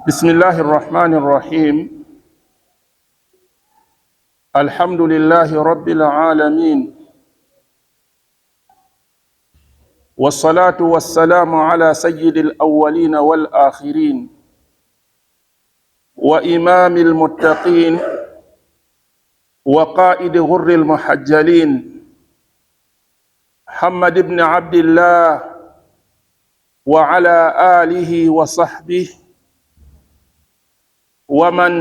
بسم الله الرحمن الرحيم. الحمد لله رب العالمين، والصلاة والسلام على سيد الأولين والآخرين وإمام المتقين وقائد غر المحجلين، محمد بن عبد الله وعلى آله وصحبه ومن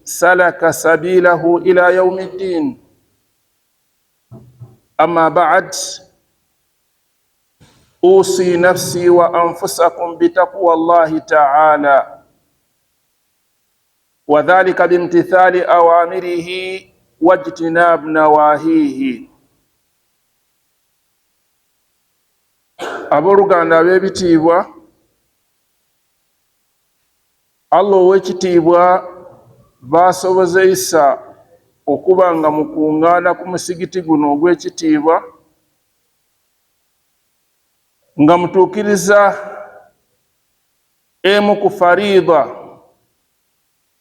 سلك سبيله إلى يوم الدين. أما بعد، أوصي نفسي وأنفسكم بتقوى الله تعالى، وذلك بامتثال أوامره واجتناب نواهيه. Abooluganda ab'ebitiibwa, Allah ow'ekitiibwa baasobozeisa okuba nga mukuŋŋaana ku musigiti guno ogw'ekitiibwa, nga mutuukiriza emu ku fariida,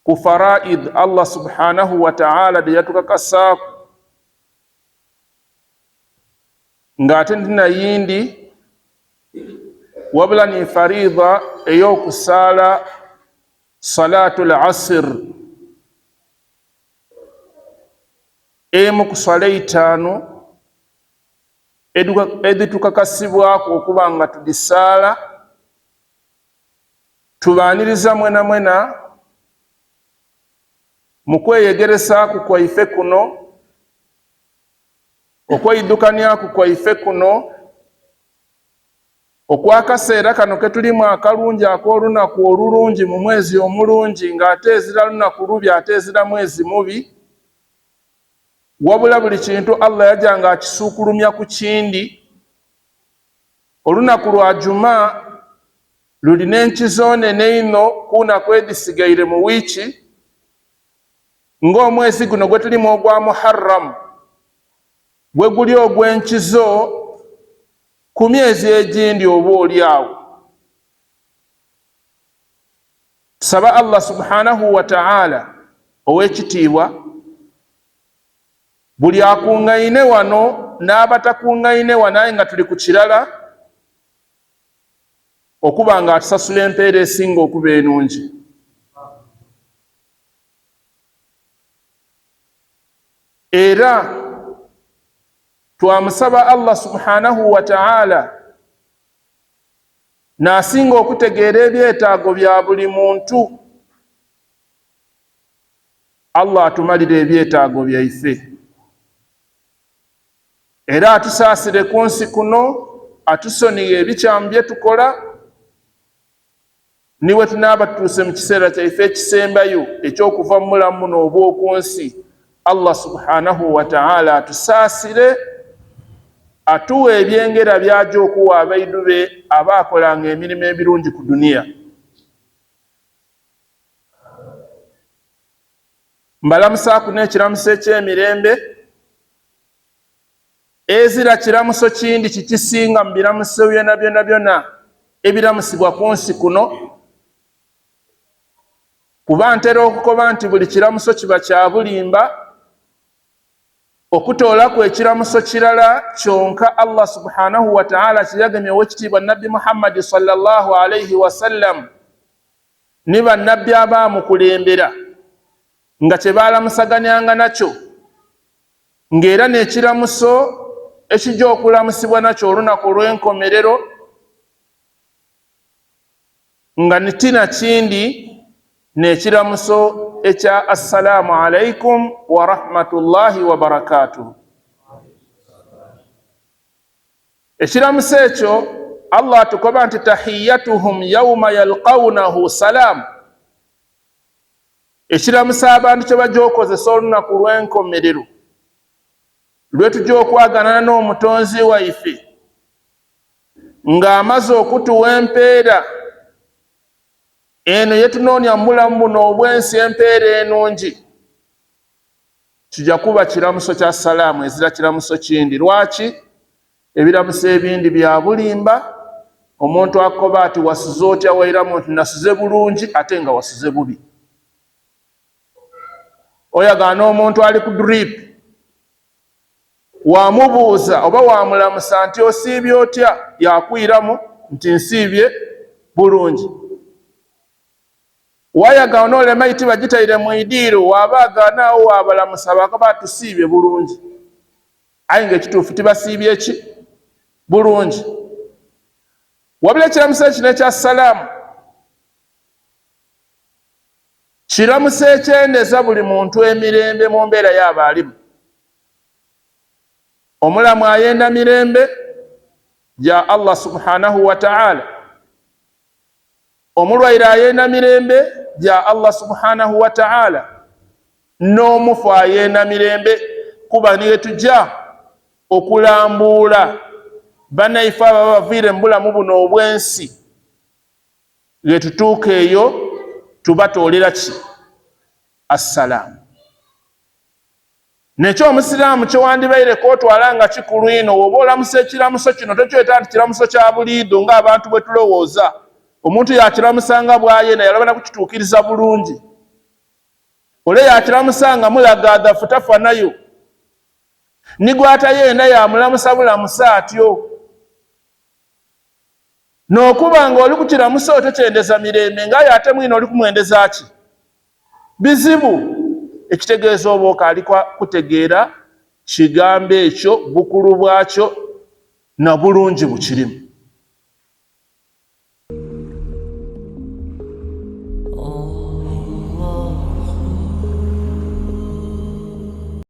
ku faraid Allah subhanahu wa ta'ala de yatukakasaaku, ng'ate ndina yindi wabula ni fariida ey'okusaala salatul asr, emu ku swala 5 edhitukakasibwaku okuba nga tudisaala. Tubaaniriza mwena mwena mu kweyegeresaaku kwaife kuno, okweidukanyaku kwaife kuno okwakaseera kano ketulimu akalungi ak'olunaku olulungi mu mwezi omulungi, ng'ate ezira lunaku lubi, ate ezira mwezi mubi, wabula buli kintu Allah yajja ng'akisuukulumya ku kindi. Olunaku lwa Juma lulina enkizo nene ino ku naku edhisigaire mu wiiki, ng'omwezi guno gwe tulimu ogwa Muharram gwe guli ogw'enkizo ku myezi egindi oba oli awo. Tusaba Allah subhanahu wa ta'ala ow'ekitiibwa buli akuŋŋaine wano n'abatakuŋŋaine wano aye nga tuli ku kirala, okuba nga atusasula empeera esinga okuba enungi. Era twamusaba Allah subhanahu wa ta'ala n'asinga okutegeera ebyetaago bya buli muntu, Allah atumalire ebyetaago byaife, era atusaasire ku nsi kuno, atusoniye ebikyamu bye tukola, niwe tunaaba tutuuse mu kiseera kyaife ekisembayo ekyokuva mu mulamu muno obw'oku nsi. Allah subhanahu wa ta'ala atusaasire, atuwa ebyengera by'ajja okuwa abaidu be abaakolanga emirimu ebirungi ku duniya. Mbalamusaaku n'ekiramuso eky'emirembe. Ezira kiramuso kindi kikisinga mu biramuso byona byona byona ebiramusibwa ku nsi kuno, kuba ntera okukoba nti buli kiramuso kiba kya bulimba, okutoolaku ekiramuso kirala kyonka Allah subhanahu wa ta'ala kyeyagemye ow'ekitiibwa Nabbi Muhammadi sallallahu alaihi wasallam ni bannabbi abaamukulembera, nga kye baalamusaganyanga nakyo, ng'era n'ekiramuso ekijja okulamusibwa nakyo olunaku olw'enkomerero, nga tina kindi n'ekiramuso ekya assalamu alaikum wa rahmatullahi wa barakatuh. Ekiramuso ekyo Allah atukoba nti tahiyatuhum yauma yalqawnahu salam, ekiramuso abantu kye bajja okozesa olunaku lw'enkomerero lwe tujja okwaganana n'omutonzi waife ng'amaze okutuwa empeera eno yetunoonya mu bulamu buno obw'ensi, empeera enungi, kijja kuba kiramuso kya salaamu, ezira kiramuso kindi. Lwaki? Ebiramuso ebindi bya bulimba. Omuntu akoba ati wasuze otya, wairamu nti nasuze bulungi, ate nga wasuze bubi. Oyagaana omuntu ali ku drip, wamubuuza oba wamulamusa nti osiibye otya, yakwiramu nti nsiibye bulungi. Wayagaana olema iti bagitaire mu idiiro, waba agaanaawo wabalamusa bakaba tusiibye bulungi, aye nga ekituufu tibasiibye ki bulungi. Wabula ekiramuso kino ekya salaamu kiramuso ekyendeza buli muntu emirembe mu mbeera yaaba alimu. Omulamu ayenda mirembe gya Allah subhanahu wa ta'ala, omulwaire ayenda mirembe gya Allah subhanahu wa ta'ala, n'omufu ayenda mirembe. Kuba niye tujja okulambuula bannaife ababa baviire mu bulamu buno obw'ensi, lwetutuuka eyo tubatoolera ki? Assalaamu. Nekyo omusiraamu kyewandibaireko otwala nga kikulu ino, woba olamusa ekiramuso kino tokyeta nti kiramuso kya buliido ng'abantu bwe tulowooza. Omuntu yakiramusa nga bwayenda, yalaba na kukituukiriza bulungi. Ole yakiramusa nga mulagaadafu tafanayo, nigwatayenda yamulamusa bulamusa atyo. N'okuba nga oli kukiramusa otyo kyendeza mirembe, ng'aye ate mwine oli kumwendeza ki? Bizibu. Ekitegeeza oba okaali kutegeera kigambo ekyo, bukulu bwakyo na bulungi bukirimu.